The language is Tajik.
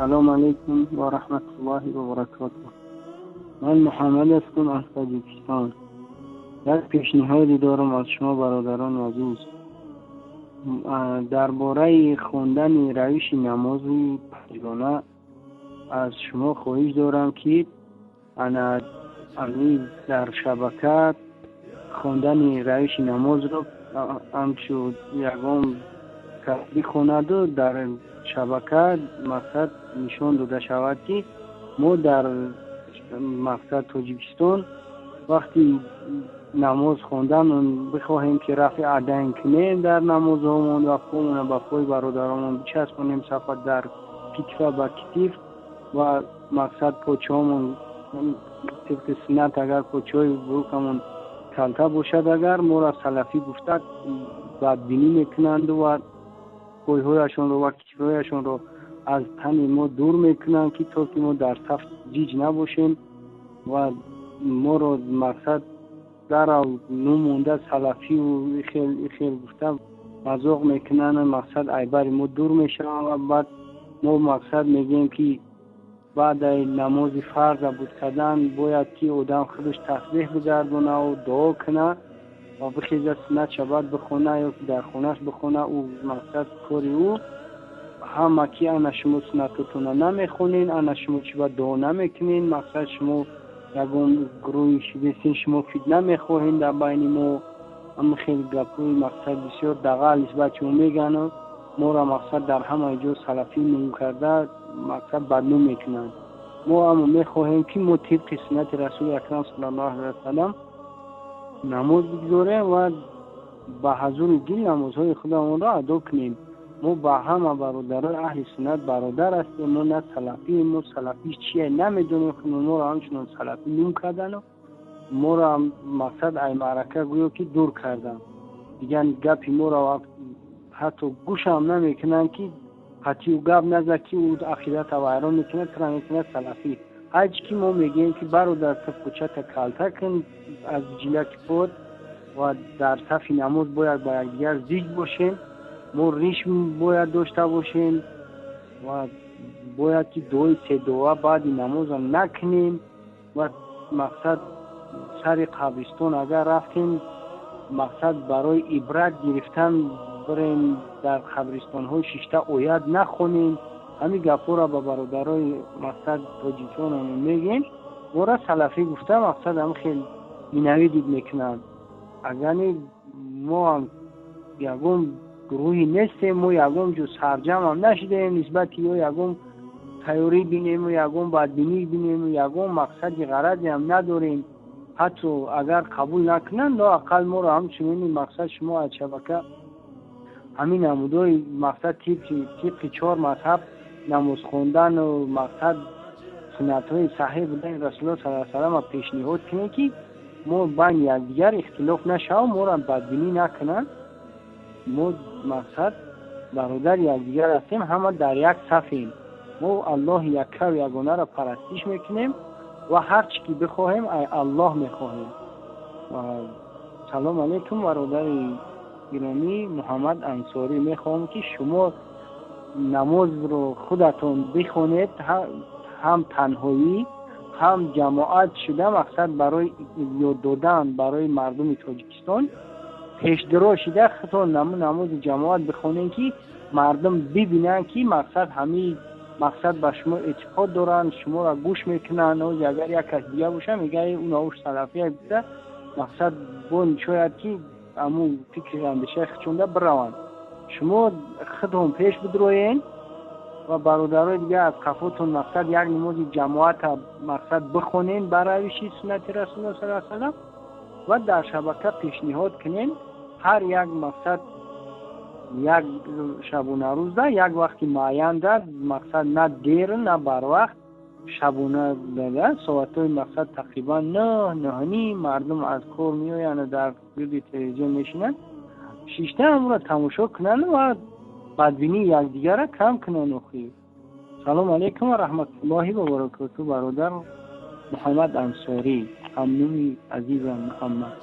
Салом алейкум ва раҳматуллоҳи ва баракотуҳ. Ман Муҳаммад ҳастам аз Тоҷикистон. Як пешниҳоде дорам аз шумо, бародарони азиз, дар бораи хондани равиши намози панҷгона. Аз шумо хоҳиш дорам, ки ана дар шабака хондани равиши намозро ҳамчун ягон кас бихонаду дар шабака мақсад нишон дода шавад, ки мо дар мақсад Тоҷикистон вақти намоз хондан бихоҳем, ки рафъи ядайн кунем дар намозҳомон ва помона ба пои бародаромон бичаспонем, сафа дар китфа ба китиф ва мақсад почаҳомон тибқи суннат, агар почаҳои бурукамон калта бошад, агар моро салафӣ гуфта бадбинӣ мекунанду ва пойҳояшонро ва китфҳояшонро аз тани мо дур мекунанд, ки то ки мо дар саф ҷиҷ набошем ва моро мақсад дарав нумонда салафию ихел ихел гуфта мазоқ мекунанд, мақсад айбари мо дур мешаванд. Ва баъд мо мақсад мегӯем, ки баъдаи намози фарз абуд кардан бояд ки одам худаш тасбеҳ бигардонаву дуо кунад ва бихеза, суннатша баъд бихона ё ки дар хонааш бихона. Ӯ мақсад кори ӯ ҳама ки ана шумо суннатотона намехонен, ана шумо чӣ ба дуо намекунен, мақсад шумо ягон гурӯҳи шидесин, шумо фитна мехоҳем дар байни мо. Ҳама хеле гапҳои мақсад бисёр дағал нисбат шумо мегану моро мақсад дар ҳамаи ҷо салафӣ ном карда мақсад бадном мекунанд. Мо аммо мехоҳем, ки мо тибқи суннати Расули Акрам саллаллоҳу алайҳи васалам намоз бигзорем ва ба ҳазури дил намозҳои худамонро адо кунем. Мо ба ҳама бародарои аҳли суннат бародар ҳастем. Мо на салафием, мо салафӣ чие намедонем. Моро ҳамчунон салафӣ ном кардану моро мақсад ай маърака гӯё ки дур карданд. Дигар гапи моро ҳатто гӯшам намекунанд, ки қатъию гап назад, ки ӯ ақидата вайрон мекунад, тура мекунад салафӣ. Ҳарчи ки мо мегӯем, ки бародар, ту пӯчата калта кун аз ҷилаки под ва дар сафи намоз бояд ба якдигар зич бошем, мо риш бояд дошта бошем ва бояд ки дуои седуа баъди намозам накунем ва мақсад сари қабристон агар рафтем, мақсад барои ибрат гирифтан бирем, дар қабристонҳо шишта оят нахонем. Ҳамин гапҳоро ба бародарои мақсад тоҷикон мегӯем. Моро салафӣ гуфта мақсад ҳам хел ненавидить мекунанд. Агарни мо ҳам ягон гурӯҳе нестем, мо ягон ҷо сарҷамъам нашидаем нисбати ё ягон тайёрӣ бинему ягон бадбинӣ бинему, ягон мақсади ғаразеам надорем. Ҳатто агар қабул накунанд, лоақал моро ҳамчунин мақсад шумо аз шабака ҳамин намудҳои мақсад тибқи чор мазҳаб намоз хондану мақсад суннатҳои саҳеҳ будани Расулуллоҳ саллаллоҳу алайҳи васаллама пешниҳод кунем, ки мо байни якдигар ихтилоф нашавам, моро бадбинӣ накунанд. Мо мақсад бародари якдигар ҳастем, ҳама дар як сафем. Мо Аллоҳи яккаву ягонаро парастиш мекунем ва ҳар чӣ ки бихоҳем, ай Аллоҳ мехоҳем. Салом алейкум, бародари гиромӣ Муҳаммад Ансорӣ. Мехоҳам, ки шумо намозро худатон бихонед, ҳам танҳоӣ, ҳам ҷамоат шуда, мақсад барои ёд додан барои мардуми Тоҷикистон пешдиро шида худтон намози ҷамоат бихонед, ки мардум бибинанд, ки мақсад ҳамин мақсад ба шумо эътиқод доранд, шуморо гӯш мекунанд. Агар як кас дига боша, мега унаош салафия гуфта мақсад бо шояд ки ҳамун фикри андешаи худшонда бираванд. Шумо худтон пеш бидроен ва бародарои дигар аз қафотон мақсад як намози ҷамоата мақсад бихонен бар равиши суннати Расулуллоҳ саллаллоҳу алайҳи васаллам ва дар шабака пешниҳод кунен. Ҳар як мақсад як шабонарӯзда, як вақти муайянда, мақсад на дер, на барвақт, шабона соатҳои мақсад тақрибан 9, 9:30 мардум аз кор меоянд, дар гирди телевизион мешинанд, шишта ҳамонро тамошо кунанд ва бадбинии якдигарро кам кунанд. Охир, салому алайкум ва раҳматуллоҳи ва баракоту, бародар Муҳаммад Ансорӣ, ҳамнуми азизам Муҳаммад.